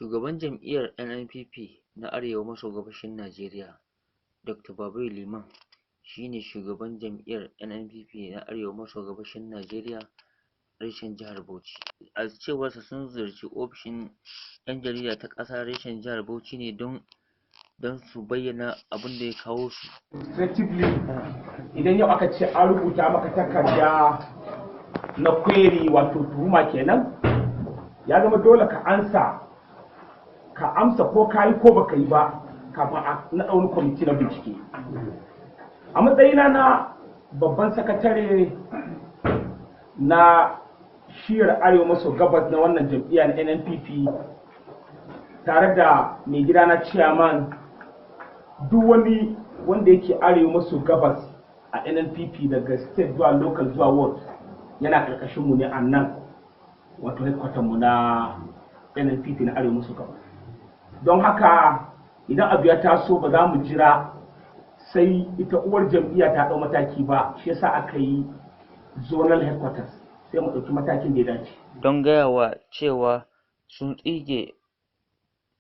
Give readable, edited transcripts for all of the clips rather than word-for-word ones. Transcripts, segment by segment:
Shugaban jam'iyyar NNPP na Arewa maso gabashin Najeriya, Dr. Babayo Liman, shine shugaban jam'iyyar NNPP na Arewa maso gabashin Najeriya reshen jihar Bauchi. A cewarsa, sun ziyarci ofishin 'yan jarida ta ƙasa reshen jihar Bauchi ne don su bayyana abin da ya kawo su. Administratively, idan yau aka ce an rubuta maka takarda na query, wato tuhuma kenan, ya zama dole ka ansa, ka amsa ko ka yi ko baka yi ba kafin a naɗa wani kwamiti na bincike. A matsayina na babban sakatare na shiyar Arewa maso gabas na wannan jam'iyya na NNPP, tare da mai gida na chairman, duk wani wanda yake Arewa maso gabas a NNPP, daga state zuwa local zuwa ward, yana karkashin mu ne a nan, wato headquarter mu na NNPP na Arewa maso gabas. Don haka idan abu ya taso, ba za mu jira sai ita uwar jam'iyya ta ɗau mataki ba. Shi yasa aka yi zonal headquarters, sai mu ɗauki matakin da ya dace. Don gaya wa cewa sun tsige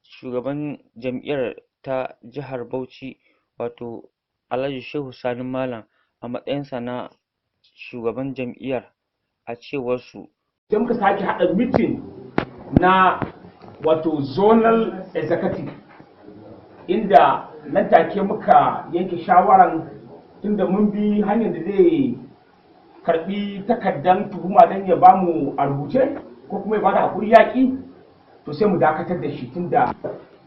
shugaban jam'iyyar ta jihar Bauchi, wato Alhaji Shehu Sani Malam, a matsayinsa na shugaban jam'iyyar, a cewar su. Sai muka sake haɗa meeting na wato zonal executive, inda nan take muka yanke shawaran, tunda mun bi hanyar da zai karbi takardan tuhuma don ya bamu a rubuce ko kuma ya bada hakuri, yaƙi, to sai mu dakatar da shi, tunda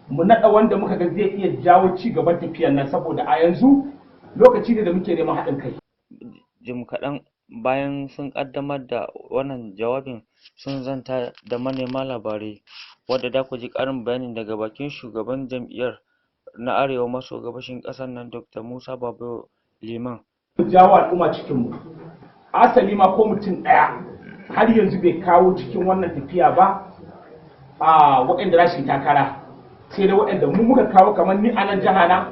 mu naɗa wanda muka ga zai iya jawo ci gaban tafiyan nan, saboda a yanzu lokaci ne da muke neman haɗin kai. Jim kaɗan bayan sun ƙaddamar da wannan jawabin, sun zanta da manema labarai, wadda za ku ji ƙarin bayani daga bakin shugaban jam'iyyar na Arewa maso gabashin ƙasar nan, Dr. Musa Babayo Liman. Jawo al'umma cikin mu. Asali ma ko mutum ɗaya har yanzu bai kawo cikin wannan tafiya ba a waɗanda za su yi takara, sai dai waɗanda mu muka kawo. Kamar ni a nan jiha na,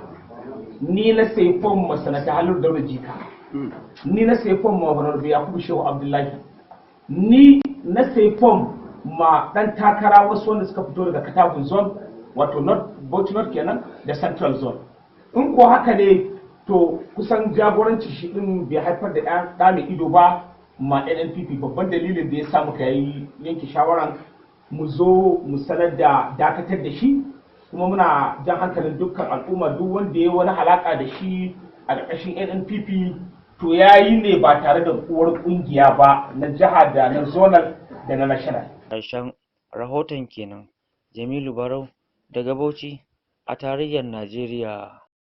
ni na sayi fom ma Sanata Haliru Dauda Jika, ni na sayi fom ma Honorable Yakubu Shehu Abdullahi, ni na sayi fom ma ɗan takara wasu wanda suka fito daga Katagun Zone, wato North, Bauchi North kenan, da Central Zone. In ko haka ne, to kusan jagoranci shi din bai haifar da ɗa mai ido ba ma NNPP. Babban dalilin da ya sa muka yi yanke shawaran mu zo mu sanar da dakatar da shi, kuma muna jan hankalin dukkan al'umma, duk wanda ya wani halaka da shi a ƙarƙashin NNPP, to ya yi ne ba tare da uwar ƙungiya ba, na jiha da na zonal da na national. Ƙarshen rahoton kenan. Jamilu Barau daga Bauchi a tarayyar Najeriya.